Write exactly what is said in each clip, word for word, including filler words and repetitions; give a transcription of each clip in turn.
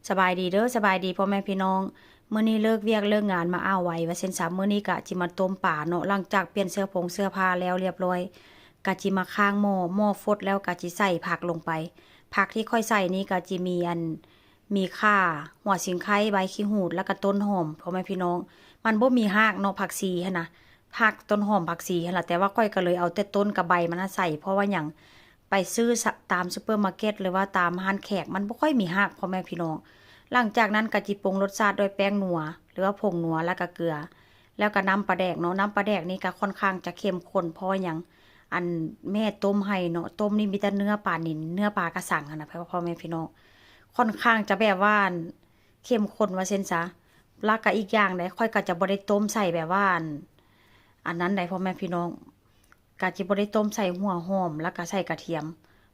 สบายดีเด้อ สบายดีพ่อแม่พี่น้อง มื้อนี้เลิกเวียกเลิกงานมาอ้าวไวว่าซั่นซะ มื้อนี้กะจิมาต้มปลาเนาะ หลังจากเปลี่ยนเสื้อผงเสื้อผ้าแล้วเรียบร้อย กะจิมาข้างหม้อ หม้อฟดแล้วกะจิใส่ผักลงไป ผักที่ข้อยใส่นี่กะจิมีอัน มีข่า หัวสิงไค ใบขี้หูด แล้วกะต้นหอม พ่อแม่พี่น้อง มันบ่มีฮากเนาะ ผักชีหั้นนะ ฮากต้นหอมผักชีหั้นล่ะ แต่ว่าข้อยกะเลยเอาแต่ต้นกับใบมันน่ะใส่ เพราะว่าหยัง ไปซื้อสะ ตามซูเปอร์มาร์เก็ต หรือว่าตามร้านแขก มันบ่ค่อยมีฮาก พ่อแม่พี่น้อง หลังจากนั้นกะจิปรุงรสชาติด้วยแป้งนัว หรือว่าผงนัว แล้วกะเกลือ แล้วกะน้ำปลาแดกเนาะ น้ำปลาแดกนี่กะค่อนข้างจะเข้มข้น เพราะว่าหยัง อันแม่ต้มให้เนาะ ต้มนี่มีแต่เนื้อปลานิล เนื้อปลากะสังหั้นนะ พ่อแม่พี่น้อง ค่อนข้างจะแบบว่า เข้มข้นว่าซั่นซะ แล้วกะอีกอย่างใด๋ ข้อยกะจะบ่ได้ต้มใส่แบบว่าอัน อันนั้นใด๋ พ่อแม่พี่น้อง กะจิบ่ได้ต้มใส่หัวหอม แล้วกะใส่กระเทียม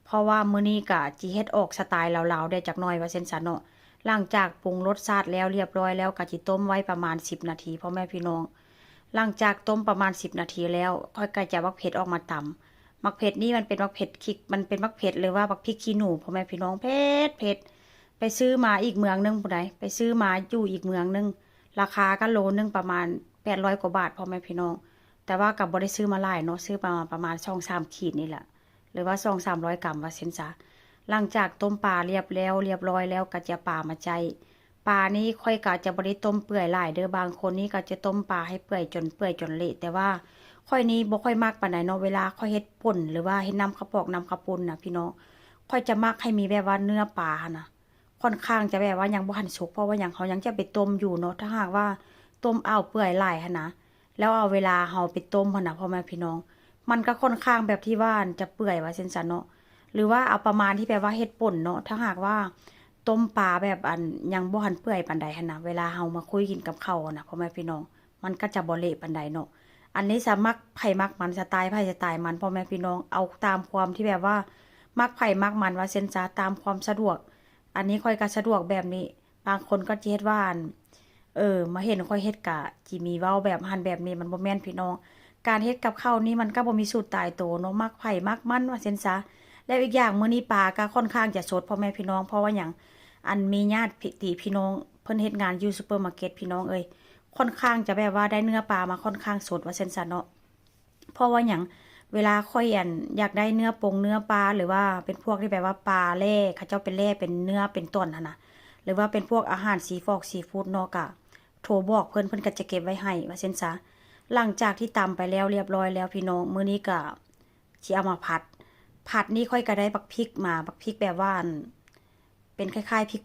เพราะว่ามื้อนี้กะจิเฮ็ดออกสไตล์ลาวๆ แด่จักหน่อยว่าซั่นซะเนาะ หลังจากปรุงรสชาติแล้วเรียบร้อยแล้ว กะจิต้มไว้ประมาณสิบนาที พ่อแม่พี่น้อง หลังจากต้มประมาณสิบนาทีแล้ว ข้อยกะจะเอาบักเผ็ดออกมาตำ บักเผ็ดนี่มันเป็นบักเผ็ดขี้ มันเป็นบักเผ็ดหรือว่าบักพริกขี้หนู พ่อแม่พี่น้อง เผ็ด เผ็ด ไปซื้อมาอีกเมืองหนึ่งพู้นใด๋ ไปซื้อมาอยู่อีกเมืองหนึ่ง ราคากะโลหนึ่งประมาณแปดร้อยกว่าบาท พ่อแม่พี่น้อง แต่ว่ากะบ่ได้ซื้อมาหลายเนาะ ซื้อประมาณ ประมาณสองสามขีดนี่แหละ หรือว่าสองสามร้อยกรัมว่าซั่นซะ หลังจากต้มปลาเรียบแล้ว เรียบร้อยแล้ว กะจะเอาปลามาใจ้ ปลานี่ข้อยกะจะบ่ได้ต้มเปื่อยหลายเด้อ บางคนนี่กะจะต้มปลาให้เปื่อยจน เปื่อยจนเละ แต่ว่าข้อยนี่บ่ค่อยมักปานใดเนาะ เวลาข้อยเฮ็ดป่น หรือว่าเฮ็ดน้ำข้าวปอกน้ำข้าวปุ้นน่ะพี่น้อง ข้อยจะมักให้มีแบบว่าเนื้อปลาหั้นนะ ค่อนข้างจะแบบว่ายังบ่ทันสุก เพราะว่าหยัง เฮายังจะไปต้มอยู่เนาะ ถ้าหากว่าต้มอ้าวเปื่อยหลายหั้นนะ แล้วเอาเวลาเฮาไปต้มหั้นนะ พ่อแม่พี่น้อง มันกะค่อนข้างแบบที่ว่าจะเปื่อยว่าซั่นซะเนาะ หรือว่าเอาประมาณที่แบบว่าเฮ็ดป่นเนาะ ถ้าหากว่าต้มปลาแบบอันยังบ่ทันเปื่อยปานใดหั้นนะ เวลาเฮามาคุยกินกับข้าวหั้นนะ พ่อแม่พี่น้อง มันกะจะบ่เละปานใดเนาะ อันนี้ซะมักไผมักมัน สไตล์ไผสไตล์มัน พ่อแม่พี่น้อง เอาตามความที่แบบว่ามักไผมักมันว่าซั่นซะ ตามความสะดวก อันนี้ข้อยกะสะดวกแบบนี้ บางคนกะจิเฮ็ดว่าอัน เออ มาเห็นข้อยเฮ็ดกะจิมีเว้าแบบหั้นแบบนี้ มันบ่แม่นพี่น้อง การเฮ็ดกับข้าวนี่มันกะบ่มีสูตรตายตัวเนาะ มักไผมักมันว่าซั่นซะ แล้วอีกอย่างมื้อนี้ปลากะค่อนข้างจะสด พ่อแม่พี่น้อง เพราะว่าหยัง อันมีญาติพี่ ติพี่น้องเพิ่นเฮ็ดงานอยู่ซูเปอร์มาร์เก็ต พี่น้องเอ้ย ค่อนข้างจะแบบว่าได้เนื้อปลามาค่อนข้างสดว่าซั่นซะเนาะ เพราะว่าหยัง เวลาข้อยอันอยากได้เนื้อปงเนื้อปลา หรือว่าเป็นพวกที่แบบว่าปลาแล่ เขาเจ้าไปแล่เป็นเนื้อเป็นต่อนหั้นนะ หรือว่าเป็นพวกอาหารซีฟอกซีฟู้ดเนาะ กะโทรบอกเพิ่น เพิ่นกะจะเก็บไว้ให้ว่าซั่นซะ หลังจากที่ตำไปแล้วเรียบร้อยแล้วพี่น้อง มื้อนี้กะสิเอามาผัด ผัดนี่ข้อยกะได้บักพริกมา บักพริกแบบว่าอัน เป็นคล้ายๆพริกผ